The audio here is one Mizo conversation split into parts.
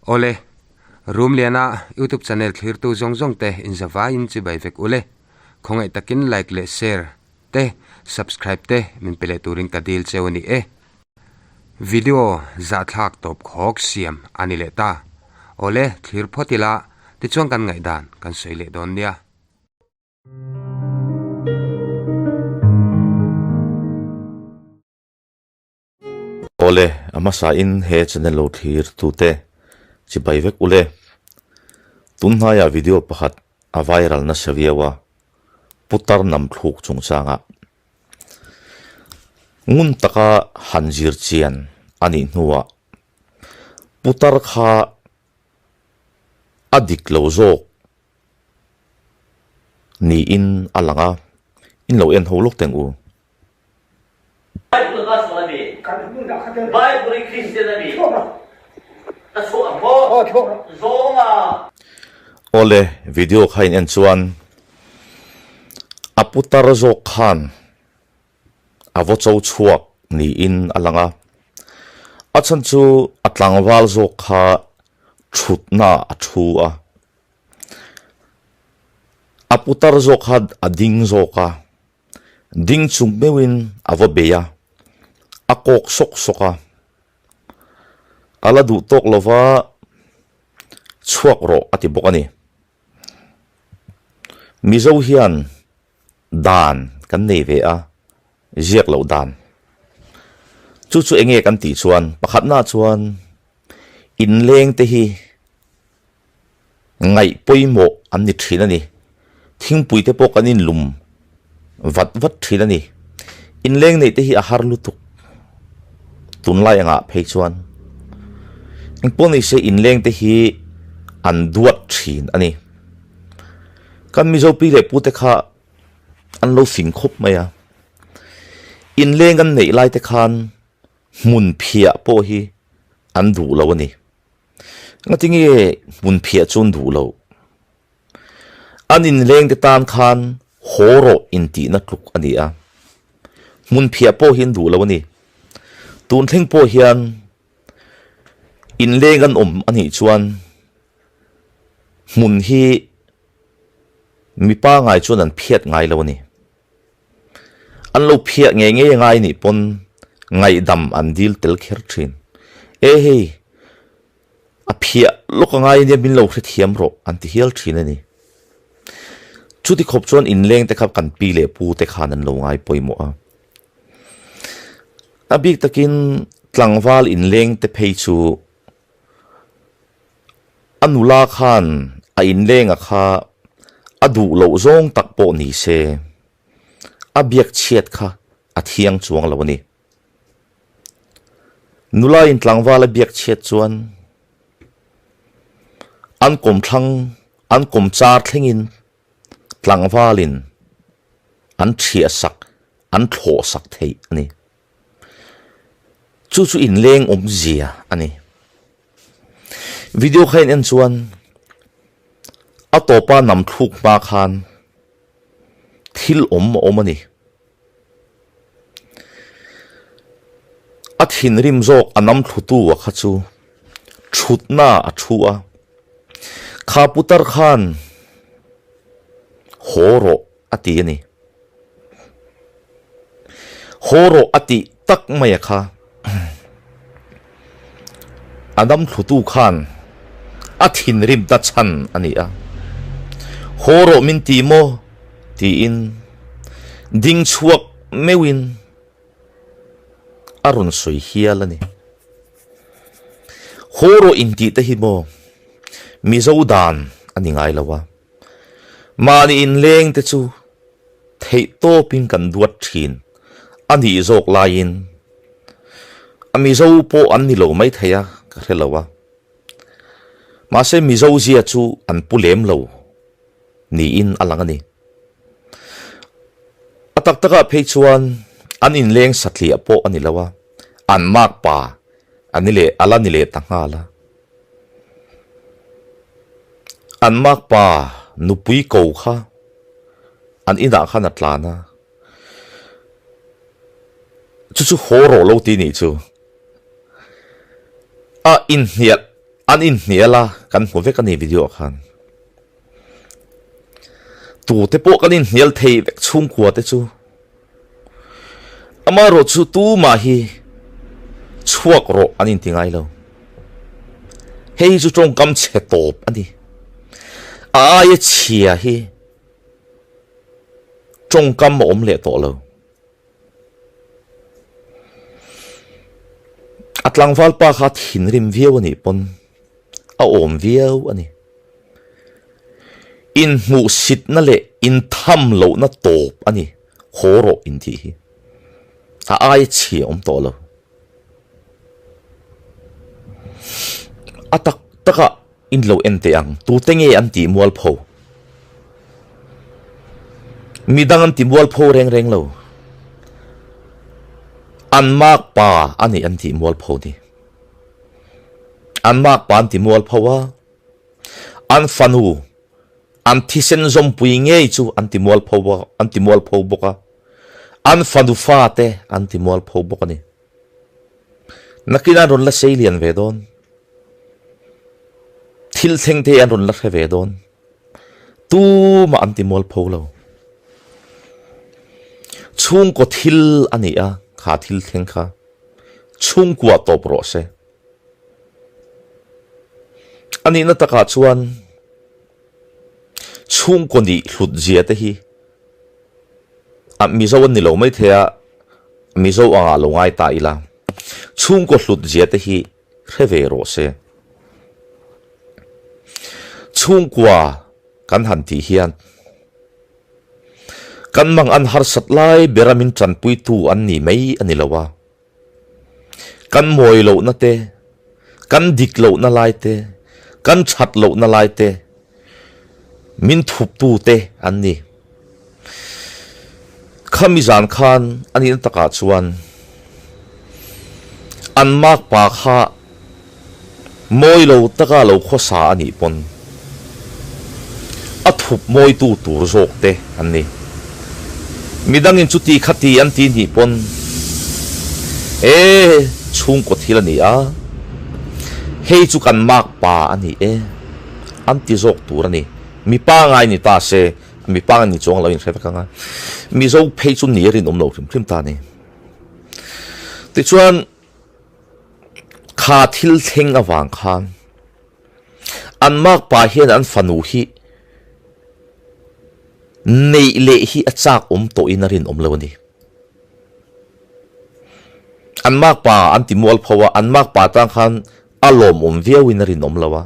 Awle, Rumliana YouTube channel thlirtu zawng zawng te inzavaiin chibai vek ule. Khawngaih takin like leh share te subscribe te min pe leh turin ka dil cheu a ni e. Video zahthlak tawp khawk siam a ni leh ta. Awle, thlir phawt ila tichuan kan ngaihdan kan sawi leh dawn nia. Awle, a hmasa in he channel lo thlir tute chibai vek ule. Tun hnaiah video pakhat a viral nasa viau a, putar nam thluk chungchangah ngun taka han zir chian a nih hnuah putar kha a dik lo zawk niin a lang a, in lo en ho lawk teng u. Bible ka sawn a mi? Bible hi Christian a mi? Ka chhuah ang maw? Zawnga. Awle, video kha in en chuan a putar zawk khan a vaw cho chhuak niin a lang a, a chhan chu a tlangval zawk kha thutna a thu a. A putar zawk kha a ding zawk a, ding chung meuhin a va bei a, a kawk sawk sawk a, a la duh tawk lo va chhuak rawh a ti bawk a ni. Mizo hian dan kan nei ve a, ziak loh dan. Chu chu eng nge kan tih chuan pakhatnaah chuan inleng te hi Ngaih pawimawh an ni thin a ni. Thingpui te pawh kan inlum vat vat thin a ni. Inleng neih te hi a har lutuk. Tunlai angah phei chuan engpawh ni se inleng te hi an duat thin a ni. Kan Mizo pi leh pu te kha an lo fing khawp mai a. Inleng an neih lai te khan hmun phiah pawh hi an duh lo a ni. Ngatinge hmun phiah chu an duh loh? An inleng te tan khan haw rawh intihna tluk a ni a. Hmun phiah pawh hi an duh lo a ni. Tun thleng pawh hian inleng an awm a nih chuan hmun hi mi pangai chuan an phiat ngai lo a ni. An lo phiah ngei ngei ngai nih pawn ngaihdam an dil tel kher thin. E hei, a phiah lawk a ngai ania min lo hrethiam rawh an ti hial thin a ni. Chuti khawp chuan inleng te kha kan pi leh pu te khan an lo ngai pawimawh a. A bik takin tlangval inleng te phei chu A nula khan a inlenga kha a duh loh zawng tak pawh ni se, a biak chhiat kha a thiang chuang lo a ni. Nula in tlangval a biak chhiat chuan an kawmthlang, an kawmchar thlengin tlangvalin an thiah sak, an thlawh sak theih a ni. Chu chu inleng awmzia a ni. Video kha in en chuan a tawpa nam thluk hma khan thil awm a awm a ni. A thinrim zawk a nam thlutu a kha chu thutna a thu a, kha putar khan haw rawh a ti a ni. Haw rawh a tih tak mai a kha. A dam thlutu khan a thinrim ta chhan a ni a. Haw rawh min ti maw? tiin ding chhuak meuhin a rawn sawi hial a ni. Haw rawh intih te hi maw Mizo dan a ni ngai lo a. Mahni inleng te chu theih tawpin kan duat thin a nih zawk laiin a Mizo pawh an ni lo maithei a ka hre lo a. Mahse Mizo zia chu an pu lem lo niin a lang a ni. A tak takah phei chuan an inleng satliah pawh a ni lo a, an makpa a ni leh a la ni leh ta nghal a. An makpa nupui ko kha an inah khan a tlan a, chu chu haw rawh lo ti nih chu a inhnial An inhnial a, kan hmu vek a ni video ah khan. Tute pawh kan inhnial thei vek chhungkua te chu. Amaherawhchu tumah hi chhuak rawh an inti ngai lo. Hei hi chu tawngkam chhe tawp a ni. A aia chhia hi tawngkam a awm leh tawh lo. A tlangval pa kha thinrim viau a nih pawn a awm viau a ni. Inhmuhsitna leh intham lohna tawp a ni haw rawh intih hi. A aia chhia awm tawh lo. A tak takah In lo en teh ang, tute nge an tih mualpho? Midang an ti mualpho reng reng lo. An makpa a nih an tih mualpho ni. An makpa an ti mualpho a, an fanu, an thisen zawmpui ngei chu an ti mualpho a, an ti mualpho bawk a, an fanu fate an ti mualpho bawk a ni. Nakin an rawn la sei lian ve dawn. Thil thleng te an rawn la hre ve dawn. Tumah an ti mual pho lo. Chhungkaw thil a ni a, kha thil thleng kha. Chhungkua tawp rawh se. A nihna takah chuan chhungkaw nih hlut zia te hi A Mizo an ni lo mai thei a, Mizo angah lo ngai ta ila. Chhungkaw hlut zia te hi hre ve rawh se. Chhungkua kan han tih hian kan mang an harsat lai bera min tanpuitu an ni mai a ni lo a. Kan mawi lohna te, kan dik lohna lai te, kan that lohna lai te min thuptu te an ni. Khami zan khan a nihna takah chuan an makpa kha mawi lo taka lo khawsa a nih pawn a thup mawitu tur zawk te an ni. Midangin chuti khati an ti hnih pawn e chhungkaw thil a ni a, hei chu kan makpa a ni e an ti zawk tur a ni. Mipa ngai ni ta se, mipa ngai ni chuang lo in hre vek ang a, Mizo phei chu ni a rinawm lo hrim hrim ta a ni. Tichuan kha thil thleng avang khan An makpa hian an fanu hi neih leh hi a chak awm tawhin a rinawm lo a ni. An makpa an ti mual pho a, an makpa tang khan a lawmawm viauin a rinawm lo a.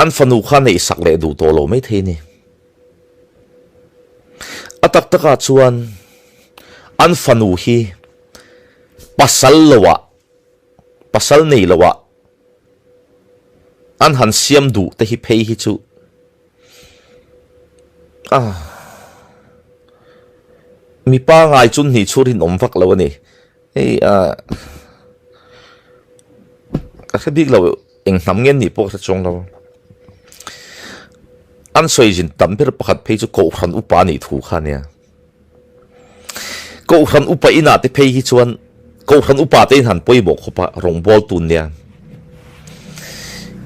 An fanu kha neih sak leh duh tawh lo maithei a ni. A tak takah chuan an fanu hi pasal loah pasal nei lo ah an han siam duh te hi phei hi chu ah mipa ngai chu hnih chhur in awm vak lo a ni hei ah ka hre bik lo eng hnam nge nih pawh ka hre chuang lo an sawi zin tam ber pakhat phei chu kohhran upa a nih thu kha a nia. Kohhran upa inah te phei hi chuan Kohhran upa te in han pawimawh khawp a, rawngbâwl tun nia.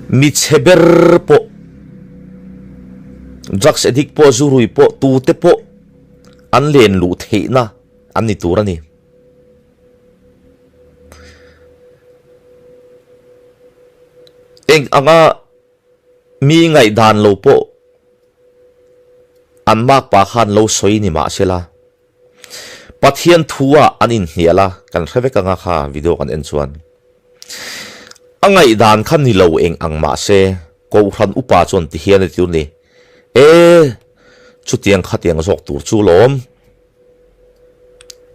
Mi chhe ber pawh, drugs addict pawh, zu rui pawh, tute pawh an len luh theihna an ni tur a ni. Eng anga Mi ngaihdan lo pawh an makpa khan lo sawi ni mah sela, Pathian thu ah an inhnial a, kan hre vek anga kha video kan en chuan. A ngaihdan kha ni lo eng ang mah se, Kohhran upa chuan ti hian a ti tur ni, E, chutiang khatiang zawk tur chu lawm.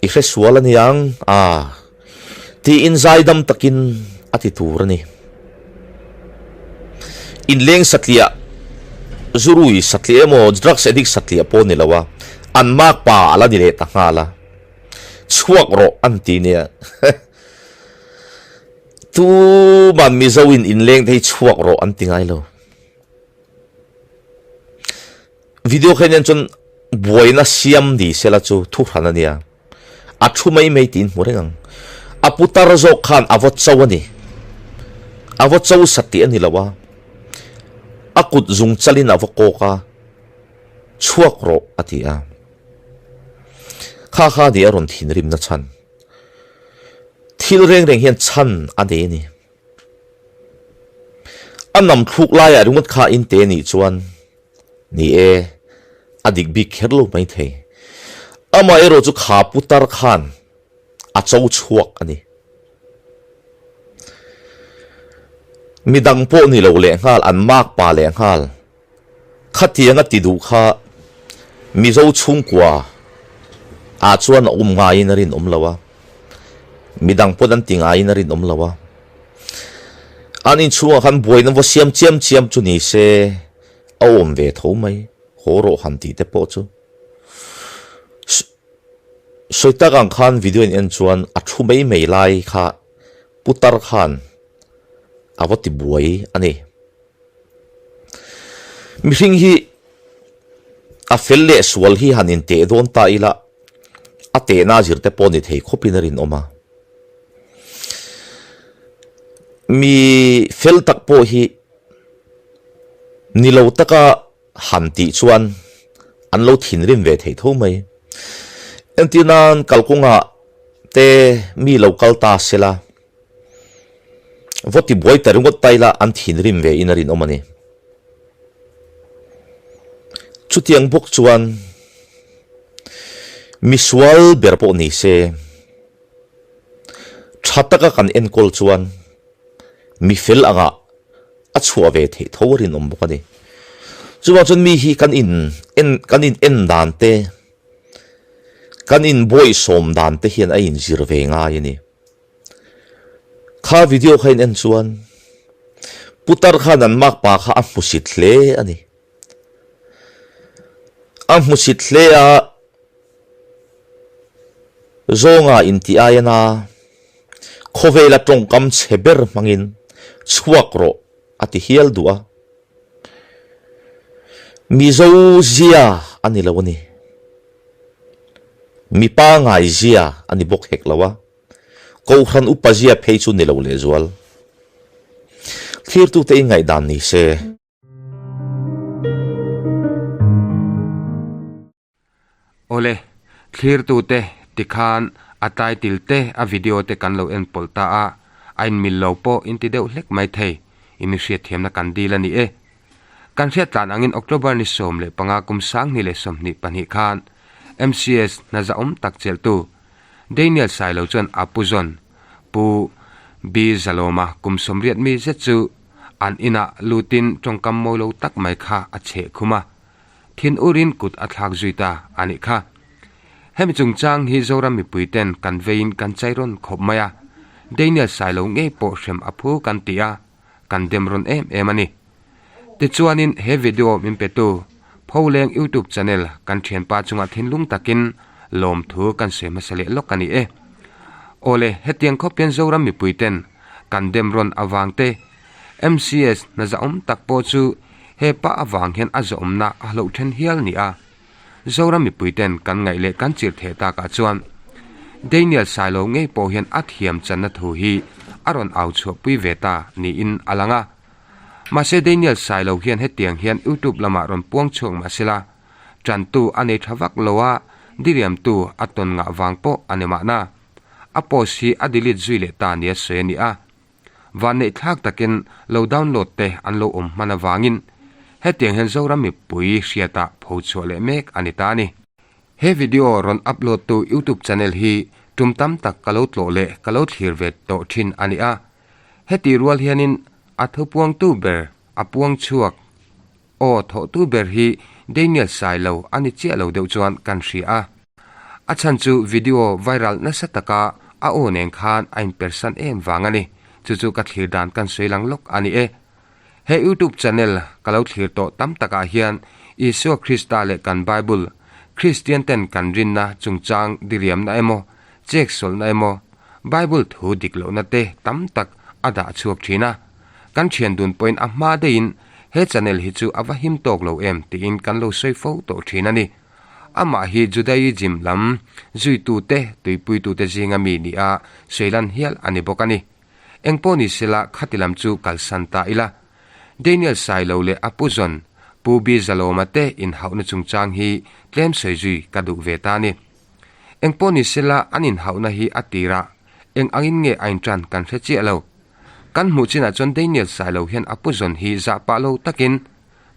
I hre sual a niang a, tiin zaidam takin a ti tur a ni. Inleng satliah, zurui satliah emaw drugs addict satliah pawh ni lo a, an makpa a la ni leh ta nghal a, chhuak rawh an ti nia. Tuman Mizo in inleng te hi chhuak rawh an ti ngai lo. Video kha hian chuan buaina siam ni sela chu thu hran a nia. A thu mai mai tiin hmu reng ang. A putar zawk khan a vaw cho a ni. A va cho satih a ni lo a, a kut zung chalin a va kawk a, Chhuak rawh a ti a. Kha kha ni a rawn thinrimna chhan. Thil reng reng hian chhan a nei a ni. A nam thluk laiah ringawt kha in te nih chuan ni e, a dik bik kher lo mai thei. Amaherawh chu kha putar khan a cho chhuak a ni. Midang pawh ni lo lehnghal, an mak pa lehnghal. Khatiang a ti duh kha Mizo chhungkua ah chuan a awm ngaiin a rinawm lo a, midang pawn an ti ngaiin a rinawm lo a. An inchhungah khan buaina va siam chiam chiam chu ni se a awm ve tho mai, haw rawh han tih te pawh chu. Sawi tak ang khan video in en chuan a thu mai mai lai kha putar khan a va ti buai a ni. Mihring hi a fel leh sual hi han inteh dawn ta ila a tehna zir te pawh ni thei khawpin a rinawm a. Mi fel tak pawh hi ni lo taka han tih chuan an lo thinrim ve thei tho mai. Entir nan kalkawngah te mi lo kal ta sela. Vaw ti buai ta ringawt ta ila an thinrim ve in a rinawm a ni. Chutiang bawk chuan misual ber pawh ni se, tha taka kan enkawl chuan mi fel angah a chhuah ve theih tho a rinawm bawk a ni. Chuvang chuan mi hi kan in en kan in en dan te, kan in bawihsawm dan te hian a inzir ve ngai a ni. Kha video kha in en chuan putar khan an makpa kha a hmusit hle a ni. A hmusit hle a, zawnga intih aiin a khawvela tawngkam chhe ber hmangin chhuak rawh a ti hial duh a. Mizo zia a ni lo a ni. Mipa ngaizia a ni bawk hek lo a. Kohhran upa zia phei chu ni lo lehzual. Thlirtute in ngaihdan ni se. Awle, thlirtute tikhan a title te a video te kan lo en pawlh ta a, a inmil lo pawh in ti deuh hlek mai thei, i mi hriatthiamna kan dil a ni e. Kan hriat tlan angin October ni 15 kum 2022 khan MCS hna zahawm tak chelhtu Daniel Sailo chuan a pu zawn Pu B Zalawma kum 80 mi zet chu an inah lutin tawngkam mawi lo tak mai kha a chheh khum a, thin urin kut a thlak zui ta a nih kha. Hemi chungchang hi Zoram mipui ten kan veiin kan chai rawn khawp mai a, Daniel Sailo ngei pawh hrem a phu kan ti a, kan dem rawn em em a ni. Tichuanin he video min petu Pholeng YouTube channel kan thianpa chungah thinlung takin lawmthu kan sawi hmasa leh lawk a ni e. Awle, hetiang khawp hian Zoram mipui ten kan dem rawn avang te, MCS hna zahawm tak pawh chu he pa avang hian a zahawmna a hloh then hial ni a. Zoram mipui ten kan ngaih leh kan chirh theh takah chuan Daniel Sailo ngei pawh hian a thiam channa thu hi a rawn au chhuahpui ve ta niin a lang a. Mahse Daniel Sailo hian hetiang hian YouTube lamah rawn puang chhuak mah sela, tantu a nei tha vak lo a, diriamtu a tawn ngah vang pawh a ni mahna. A post hi a delete zui leh ta nia sawi a ni a. Vanneih thlak takin lo download te an lo awm hman avangin hetiang hian Zoram mipui hriatah pho chhuah leh mek a ni ta a ni. He video rawn upload tu YouTube channel hi tum tam tak ka lo tlawh leh ka lo thlir ve tawh thin a ni a. Heti rual hianin a thupuangtu ber a puang chhuak Aw, thawhtu ber hi Daniel Sailo a ni chiah lo deuh chuan kan hria a. A chhan chu video viral nasa taka a aw nen khan a inpersan em vang a ni. Chu chu ka thlir dan kan sawi lang lawk a ni e. He YouTube channel ka lo thlir tawh tam takah hian Isua Krista leh kan Bible, Kristian ten kan rinna chungchang diriamna emaw, cheksawlhna emaw, Bible thu dik lohna te tam tak a dah chhuak thin a. Kan thian dun pawhin a hma deihin he channel hi chu a va him tawk lo em tiin kan lo sawi fo tawh thin a ni. Amah hi Judaism lam zuitute, tuipuitute zinga mi nia sawi lan hial a ni bawk a ni. Engpawh ni sela khati lam chu kalsan ta ila. Daniel Sailo leh a pu zawn Pu B Zalawma te inhauhna chungchang hi tlem sawi zui ka duh ve ta a ni. Engpawh ni sela an inhauhna hi a tirah eng angin nge a intan kan hre chiah lo. Kan hmuh chinah chuan Daniel Sailo hian a pu zawn hi zah pah lo takin,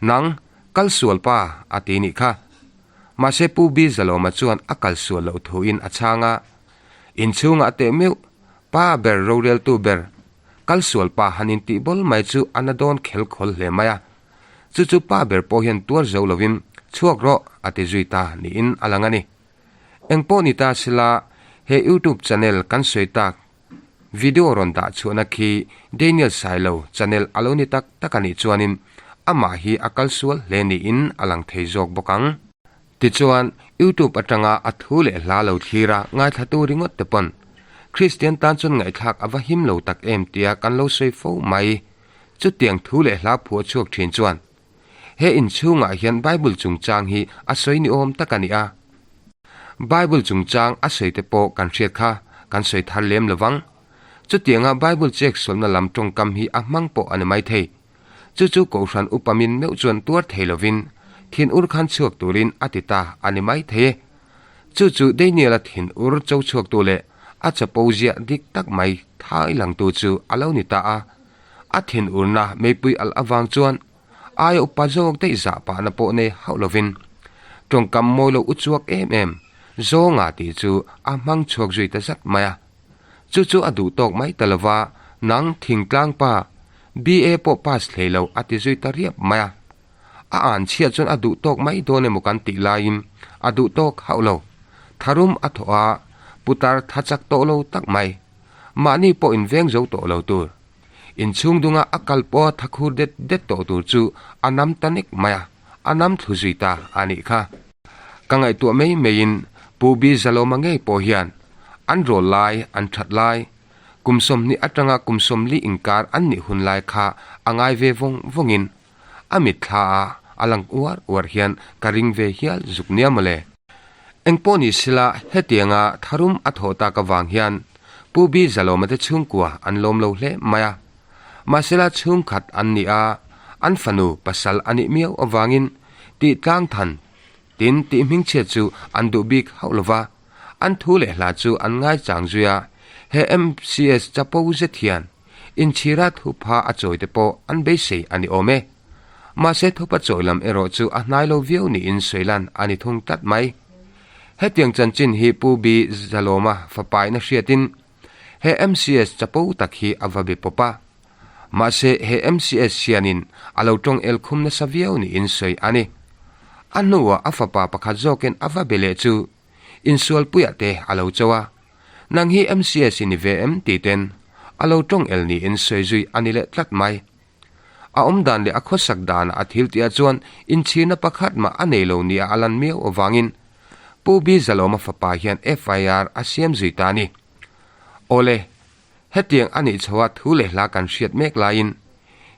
Nang, kal sual pa, a ti nih kha. Mahse Pu B Zalawma chuan a kal sual loh thuin a chhang a, Inchhungah teh meuh, pa ber roreltu ber, kal sual pa han intih bawl mai chu a na dawn khel khawl hle mai a. Chu chu pa ber pawh hian tuar zo lovin chhuak rawh a ti zui ta niin a lang a ni. Engpawh ni ta sela he YouTube channel kan sawi tak video rawn dah chhuahna khi Daniel Sailo channel a lo ni tak tak a nih chuanin amah hi a kal sual hle niin a lang thei zawk bawk ang. Tichuan, YouTube atanga a thu leh hla lo thlir a ngaithlatu ringawt te pawn Kristian tan chuan ngaihthlak a va him lo tak em tia kan lo sawi fo mai. Chutiang thu leh hla phuah chhuak thin chuan he inchhungah hian Bible chungchang hi a sawi ni awm tak a ni a. Bible chungchang a sawi te pawh kan hriat kha kan sawi thar lem lo vang. Chutianga Bible chek sawlna lam tawngkam hi a hmang pawh a ni maithei. Chu chu Kohhran upa min meuh chuan tuar thei lovin thin ur khan chhuak turin a ti ta a ni maithei e. Chu chu Daniel-a thin ur cho chhuaktu leh a chapo ziah dik tak mai thai langtu chu a lo ni ta a. A thin urna meipui alh avang chuan aia upa zawk daih zah pahna pawh nei hauh lovin tawngkam mawi lo u chuak em em zawnga tih chu a hmang chhuak zui ta zat mai a. Chu chu a duh tawk mai ta lova, nang thingtlang pa, BA pawh pass hlei lo a ti zui ta riap mai a. A an chhiat chuan a duh tawk mai dawn emaw kan tih laiin a duh tawk hauh lo. Tharum a thawh a, putar tha chak tawh lo tak mai. Mahni pawh inveng zo tawh lo tur. Inchhung dunga a kal pawha tha khur det det tawh tur chu a nam ta nek mai a, a nam thlu zui ta a nih kha. Ka ngaihtuah mai maiin Pu Bi Zalawma ngei pawh hian an rawl lai, an that lai, kum 20 atanga kum 40 inkar an nih hun lai kha a ngai ve vawng vawngin a mitthla a a lang uar uar hian ka ring ve hial zuk nia mawle. Engpawh ni sela hetianga tharum a thawh tak avang hian Pu Bi Zalawma te chhungkua an lawm lo hle mai a. Mahsela chhungkhat an ni a, an fanu pasal a nih miau avangin tih tlang than tin tih hmingchhiat chu an duh bik hauh lova, an thu leh hla chu an ngaichang zui a, he MCS chapo zet hian Inchhira thupha a chawi te pawh an beisei a ni awm e. Mahse thupa chawi lam erawh chu a hnai lo viau niin sawi lan a ni thung tlat mai. Hetiang chanchin hi Pu B Zalawma fapaina hriatin he MCS chapo tak hi a va be pawp a. Mahse he MCS hianin a lo tawng el khum nasa viau niin sawi a ni. A hnuah a fapa pakhat zawkin a va be leh chu insualpuiah te a lo cho a. Nang hi MCS i ni ve em? tih ten a lo tawng el niin sawi zui a ni leh tlat mai. A awm dan leh a khawsak danah a thil tihah chuan inchhirna pakhat mah a nei lo nia a lan miau avangin Pu B Zalawma fapa hian FIR a siam zui ta a ni. Awle, hetiang a nih chhoa thu leh hla kan hriat mek laiin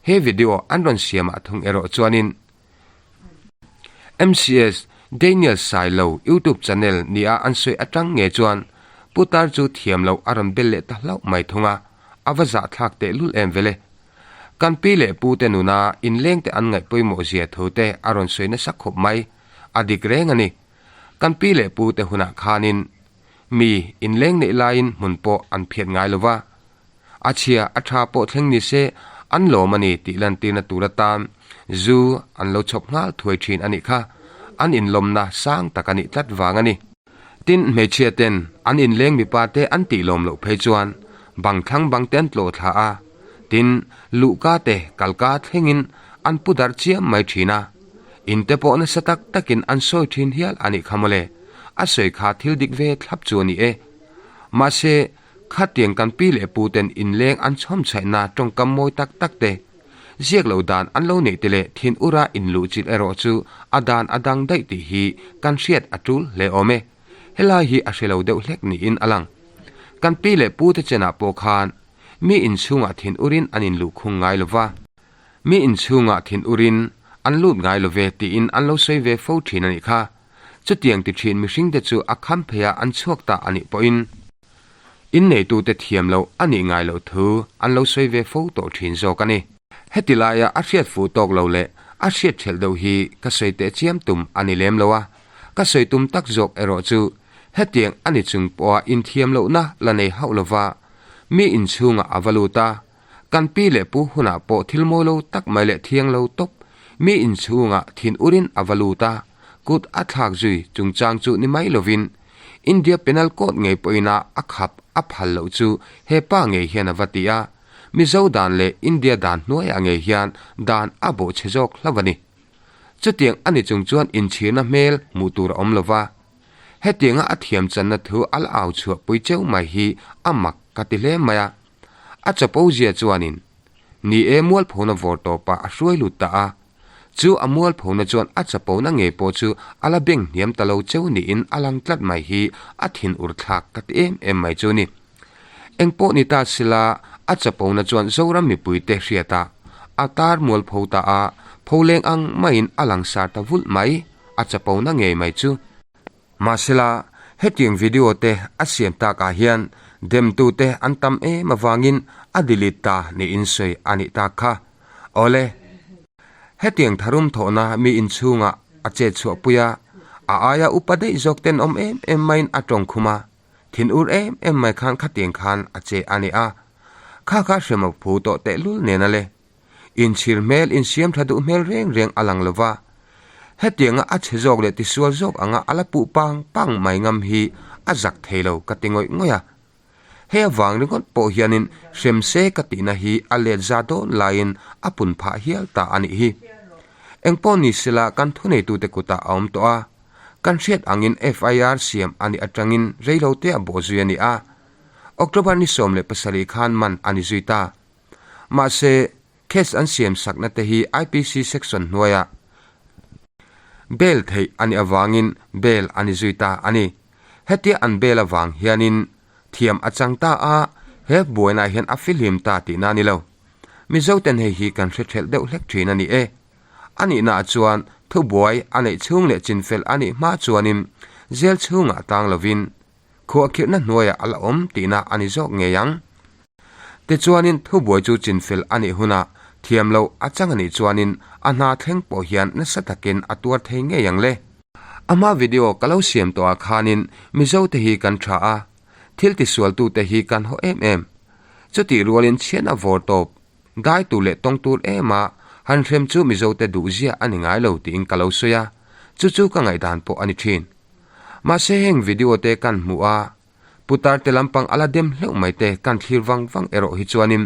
he video an rawn siamah thung erawh chuanin MCS Daniel Sailo YouTube channel nia an sawi atang nge chuan putar chu thiam loh a rawn bel leh ta hlauh mai thung a, a va zahthlak teh lul em vele. Kan pi leh pu te nuna inleng te an ngaih pawimawh zia thu te a rawn sawi nasa khawp mai, a dik reng a ni. Kan pi leh pu te hunah khanin mi inleng neih laiin hmun pawh an phiat ngai lova, A chhia a tha pawh thleng ni se an lawm a ni tih lantirna tur atan zu an lo chhawp nghal thuai thin a nih kha. An inlawmna sang tak a nih tlat vang a ni. Tin, hmeichhia ten an inleng mipa te an tih lawm loh phei chuan bang thlang bang te an tlawh thla a, tin, luhka te kalka thlengin an pu darh chiam mai thin a. In te pawh nasa tak takin an sawi thin hial a nih kha mawle. A sawi kha thil dik ve thlap chu a ni e. Mahse, Khatiang kan pi leh pu ten inleng an chhawm chhaihna tawngkam mawi tak tak te, ziak lo dan an lo neih te leh thin ura inluh chilh erawh chu a dan a dang daih tih hi kan hriat a tul hle awm e. Helai hi a hre lo deuh hlek niin a lang. Kan pi leh pu te chenah pawh khan mi inchhungah thin urin an inluh khung ngai lo va. Mi inchhungah thin urin an lut ngai lo ve tiin an lo sawi ve fo thin a nih kha. Chutiang ti thin mihringte chu a kham pheiah an chhuak ta a nih pawhin. Inneitute thiam loh a nih ngai loh thu an lo sawi ve fo tawh thin zawk a ni. Heti laia a hriat fuh tawk lo leh a hriat ṭhelh deuh hi ka sawi teh chiam tum a ni lem lo a, ka sawi tum tak zawk erawh chu hetiang a ni chung pawha inthiam lohna la nei hauh lova mi inchhungah a va lut a, kan pi leh pu hunah pawh thil mawi lo tak mai leh thiang lo tawp mi inchhungah thin urin a va lut a, kut a thlak zui chungchang chu ni mai lovin India Penal Code ngei pawhin a a khap a phal loh chu he pa ngei hian a va ti a, Mizo dan leh India dan hnuaiah ngei hian dan a bawhchhe zawk hlauh a ni. Chutiang a ni chung chuan inchhirna hmel hmuh tur a awm lo va, hetianga a thiam channa thu a la au chhuah pui cheu mai hi a mak ka ti hle mai a. A chapo zia chuanin, Ni e mualphona vawr tawpah a hruai lut ta a, chu a mualphona chuan a chapona ngei pawh chu a la beng hniam ta lo cheu niin a lang tlat mai hi a thin ur thlak ka ti em em mai chu ni. Engpawh ni ta sila a chapona chuan Zoram mipuite hriata a tar mualpho ta a, pholeng ang maiin a langsar ta vulh mai, a chapona ngei mai chu. Mahsela, hetiang video te a siam takah hian demtute an tam em avangin a delete ta niin sawi a nih tak kha. Awle, hetiang tharum thawhna mi inchhungah a chet chhuahpui a, a aia upa daih zawk ten awm em em maiin a tawng khum a, thin ur em em mai khan khatiang khan a che a ni a. Kha kha hremawk phu tawh tehlul nen a le. Inchhir hmel, insiam tha duh hmel reng reng a lang lo va. Hetianga a chhe zawk leh tisual zawk anga a la puh pang pang mai ngam hi a zak thei lo ka ti ngawih ngawih a. Hei avang ringawt pawh hianin hrem se ka tihna hi a let za dawn laiin a pun phah hial ta a nih hi. Engpawh ni sela kan thuneitute kutah a awm tawh a. Kan hriat angin FIR siam a nih atangin reilote a bawhzui a ni a. October ni 17 khan man a ni zui ta. Mahse, case an siam sakna te hi IPC section hnuaiah bail theih a nih avangin bail a ni zui ta a ni. Hetia an bail avang hianin thiam a chang ta a, he buainaah hian a fihlim ta tihna a ni lo. Mizoten hei hi kan hre thelh deuh hlek thin a ni e. A nihnaah chuan thubuai a neih chhung leh chinfel a nih hma chuanin jail chhungah tang lovin Khuahkhirhna hnuaiah a la awm tihna a ni zawk ngei ang. Tichuanin thubuai chu chinfel a nih hunah thiam loh a chang a nih chuanin a hna thleng pawh hian nasa takin a tuar thei ngei ang le. A hma video ka lo siam tawhah khanin Mizo te hi kan tha a, thil tisualtute hi kan haw em em. Chutih rualin chhiatna vawr tawp, dai tur leh tawng tur em a, han hrem chu Mizo te duh ziah a ni ngai lo tiin ka lo sawi a, chu chu ka ngaihdan pawh a ni thin. Mahse heng video te kan hmuh a, putar te lampang a la dem hleuh mai te kan thlir vang vang erawh hi chuanin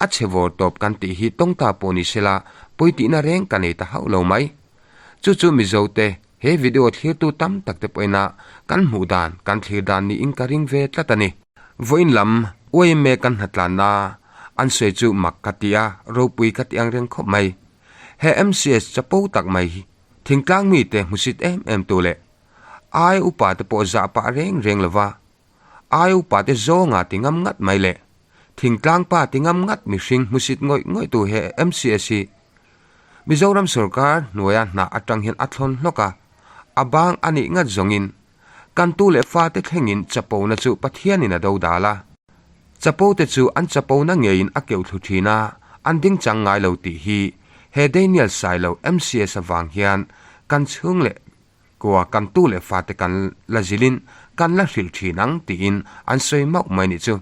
a chhe vawr tawp kan tih hi tawngta pawh ni sela pawi tihna reng ka nei ta hauh lo mai. Chu chu Mizo te he video thlirtu tam tak te pawhin a kan hmuh dan kan thlir dan niin ka ring ve tlat a ni. Vawiin lam yma kan hnatlanna an sawi chu mak ka ti a, ropui ka ti ang reng khawp mai. He MCS chapo tak mai hi Thingtlang mite hmusit em em tu leh ai upa te pawh zah pah reng reng lova ai upa te zawnga ti ngam ngat mai leh thingtlang pa ti ngam ngat mihring hmusit ngawih ngawih tu he MCS hi Mizoram sorkar hnuaia hnah atang hian a thlawn hlawk a, a bang a nih ngat zawngin kan tu leh fate thlengin chapona chu Pathianin a do dal a. Chapo te chu an chapona ngeiin a keuh thlu thin a, an ding chang ngai lo tih hi he Daniel Sailo MCS avang hian kan chhung leh kua kan tu leh fate kan la zilin kan la hrilh thin ang tiin an sawi mauh mai nih chu.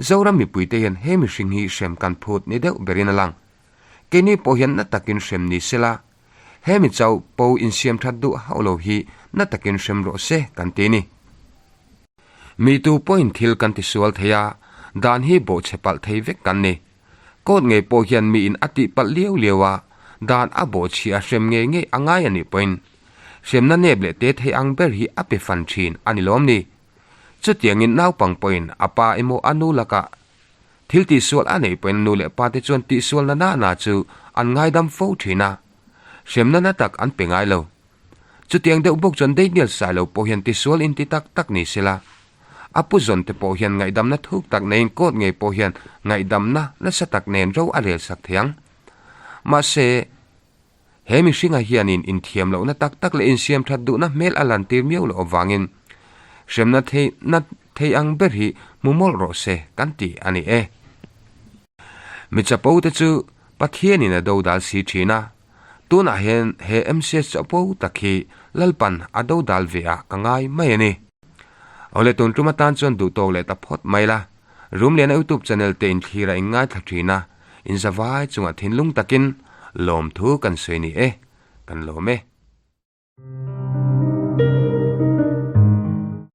Zoram mipuite hian he mihring hi hrem kan phut ni deuh berin a lang. Keini pawh hian na takin hrem ni sela, He mi chauh po insiam that duh hauh lo hi na takin hrem rawh se kan ti ni. Mi tu pawhin thil kan ti sual thei a, dan hi bawhchhe palh thei vek kan ni. Court ngei pawh hian miin a tih palh liau liau a, dan a bawhchhia hrem ngei ngei a ngai a nih pawhin hremna nep leh te thei ang ber hi a pe fan thin a ni lawm ni. Chutiangin naupang pawhin a pa emaw a nu lakah Thil tihsual a neih pawhin nu leh pa te chuan tihsual na nana chu an ngaidam fo thin a, hremna na tak an pe ngai lo. Chutiang deuh bawk chuan Daniel Sailo pawh hian tisual inti tak tak ni sela, a pu zawn te pawh hian ngaihdamna thuk tak neiin court ngei pawh hian ngaihdamna nasa tak nen ro a rel sak thei ang. Mahse, he mihringa hianin inthiam lohna tak tak leh insiam that duhna hmel a lantir miau loh avangin hremna theihna. thei ang ber hi hmu mawlh rawh se kan ti a ni e. Mi chapo te chu Pathianin a dodal si thin a, tunah hian he MCS chapo tak hi Lalpan a dodal ve ah ka ngai mai a ni. Awle tun tum atan chuan duh tawk leh ta phawt mai la, Rumliana YouTube channel te inthlir a inngaithla thin a, inzavai chungah thinlung takin lawmthu kan sawi ni e, kan lawm e.